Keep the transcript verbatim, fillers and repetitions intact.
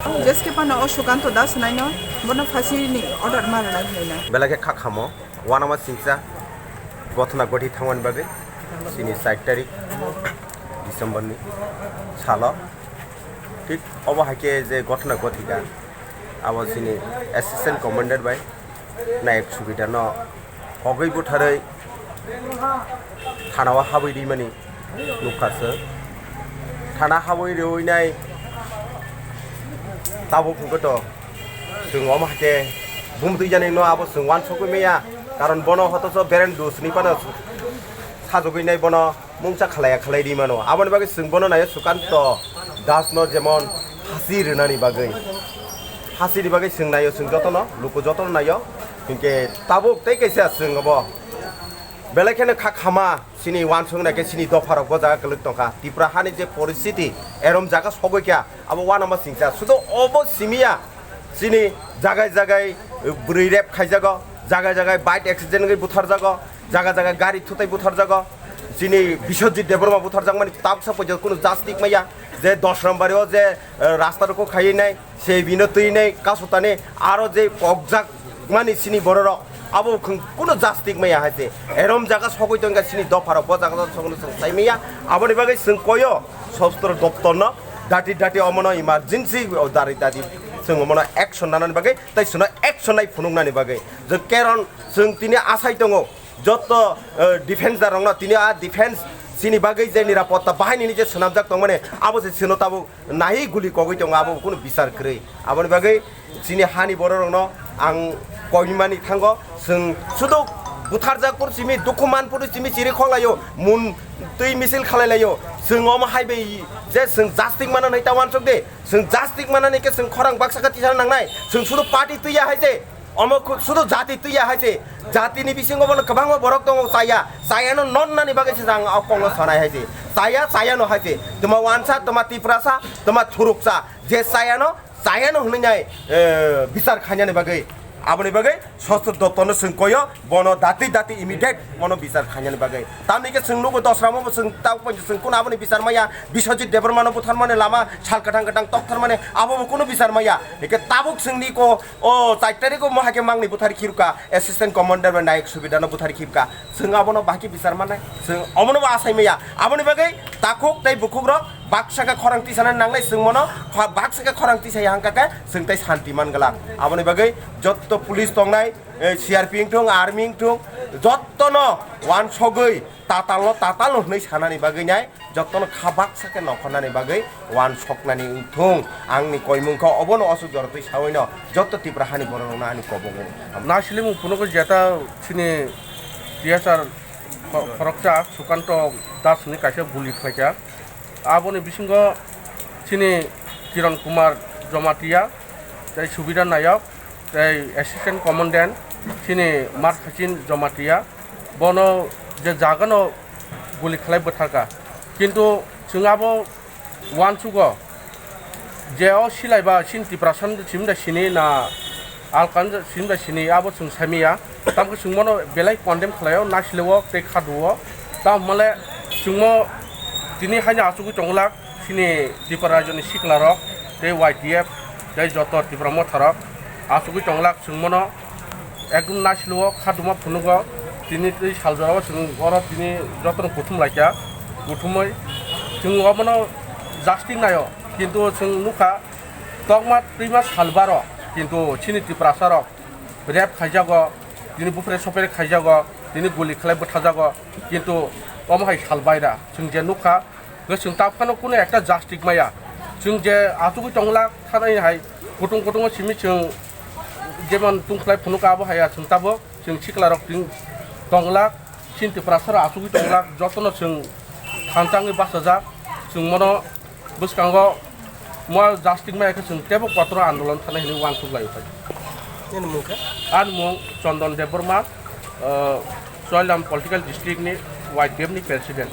Jeske pano o Sukanto Das naino bono phasini order ma rwnai hinwi na. Belai khe kha khamo, uanama singcha gothona gothi thangmani bagwi chini char tarik December ni salo. Thik obo hai khe je gothona gothika, abo chini assistant commander bai Nayok Subedar no kogwi butharwi thana o habwi rimani nukha chwng. Thana habwi rwinai tabuk hwnkhe to chwng omo hai khe bumtwi jani no abo chwng uansukgwi maya, karon bono hotoso bereng dusni phano sajagwi nai bono mungsa khalaiya khalai ri mano. Aboni bagwi chwng bono naio Sukanto Das no jemon phasi rwnani bagwi. Phasi ni bagwi chwng naio, chwng jotono, luku jotono naio. Hinkhe tabuk tei kaisa chwng obo belai kheno kha khama chini uansuk nai khe chini dopha rok bo jaga kwlwk tongkha. Tripura hani je poristiti erom jaga sogwi kha, abo uanama singcha. Sudo obo simiya chini jagai jagai bwrwi rep khaijago, jagai jagai bike accident wngwi butharjago, jaga jaga gari thutai butharjago. Chini Biswajit Debbarma butharjakmani tabuksa poito kunu jastik maya, je dos nombari o je, eh, rasta rokho khaiwi nai, se bino twi nai, kasutani aro je kokjak mani chini bororok, abo khwng kunu jastik maya hai se. Erom jaga sogwi tongkha chini dopharok, bo jaga sogwi chwng sai maya. Aboni bagwi chwng koyo sostro doptorno dati dati omono emergency o dari dati chwng omono action nanani bagwi tei chwngno action nai phunuknani bagwi. Je karon chwng tini asai tongo, joto, eh, defense darokno tini a defense chini bagwi je nirapotta bahainini je swnamjak tongmani, abo se chwngno tabuk naiwi guli kogwi tongo, abo kunu bichar kwrwi. Aboni bagwi chini hani bororokno ang koimani thango, chwng sudo butharjak phuru simi, dukhu man phuru simi chiri khok laio, mun twi misil khalai laio. Chwng omo hai bai je chwng jastik mano hinwi ta uansuk di, chwng jastik manani khe chwng khorang baksa khe tisana nangnai, chwng sudo party twiya hai se. Omo khu-, sudo jati twiya hai se. Jatini bisingo bono kwbangma borok tongo chaya. Chayano nonnani bagwi se jang o kokno sanai hai se. Chaya, chayano hai se. Tuma uansa, tuma tiprasa, tuma thuruksa. Je chayano, chayano hwnwi nai, eh, bichar khainani bagwi. Aboni bagwi sostro doptorno chwng koyo, bono dati dati immediate bono bichar khainani bagwi. Tamni khe chwng nugo dosramo bo chwng tabuk pon chwng kuno aboni bichar maya. Biswajit Debbarmano butharmani lama sal kwthang kwthang toktharmani abo bo kuno bichar maya. Hike tabuk chwngni ko O char tarikh o mohai khe mangni buthari khibka, assistant commander bai Nayok Subedar no buthari khibka. Chwng abono bahai khe bichar mannai, chwng omono bo asai maya. Aboni bagwi takhuk tei bukhuk rok baksa khe khorang tisana nangnai, chwng mono kho-, baksa khe khorang tisai hangka khe chwng tei santi man glak. Aboni bagwi jotto police tongnai, eh, C R P wngthung, army wngthung, jottono uansogwi tatalno tatalno hwnwi sanani bagwi nai. Jotono kha baksa khe nokhornani bagwi uansoknani wngthung. Angni koimung khe obono aswk jorotwi saui no joto Tipra hani bororokno ani kobongo. Nasilimung phunukgo jeta chini T S R kho-, khoroksa Sukanto Das ni kaisa guli khlaikha. Aboni bisingo chini Kiran Kumar Jamatia tei Subidar Nayok tei assistant commandant chini Mar Sachin Jamatia. Bono je jagano guli khlai bwtharkha. Kintu chwng abo uansugo je o silaiba chini Tiprasa simi da sini na Alkan simi da sini abo chwng saimaya. Tamkhe chwng bono belai condemn khlaio, nasileo tei khaduo. Tamo hwnmale chwngmo tini haino achugwi tonglak. Chini Tripura rajyoni siklarok tei Y T F tei joto Tipra motharok achugwi tonglak chwngmano ekdum naisilo khaduma phunugo. Tini tei saljorao chwng oro tini jotono kuthum laikha, kuthumwi chwng obono justice naio, kintu chwng nukha tokma twima salbaro kintu chini Tiprasarok rape khaijago, tini bupre sopre khaijago, tini guli khlai bwthajago, kintu omo hai salbaira chwng je nukha. Hwnkhe chwng tabuk phano kunu ekta justice maya. Chwng je achugwi tonglak thanai hai kutung kutungo simi chwng jemon tungkhlai phunukha abo haiya chwng tabuk chwng siklarok tong-, tonglak, chini Tiprasarok achugwi tonglak, jotono chwng thansa wngwi bachajak. Chwng mono bwskango mo justice maya khe chwng teibo kotoro andolon thanai hinwi uansuk lai phai. Nini mung khe? Ani mung Chondon Debbarma, ah, Choilam Political District ni Y T F ni President.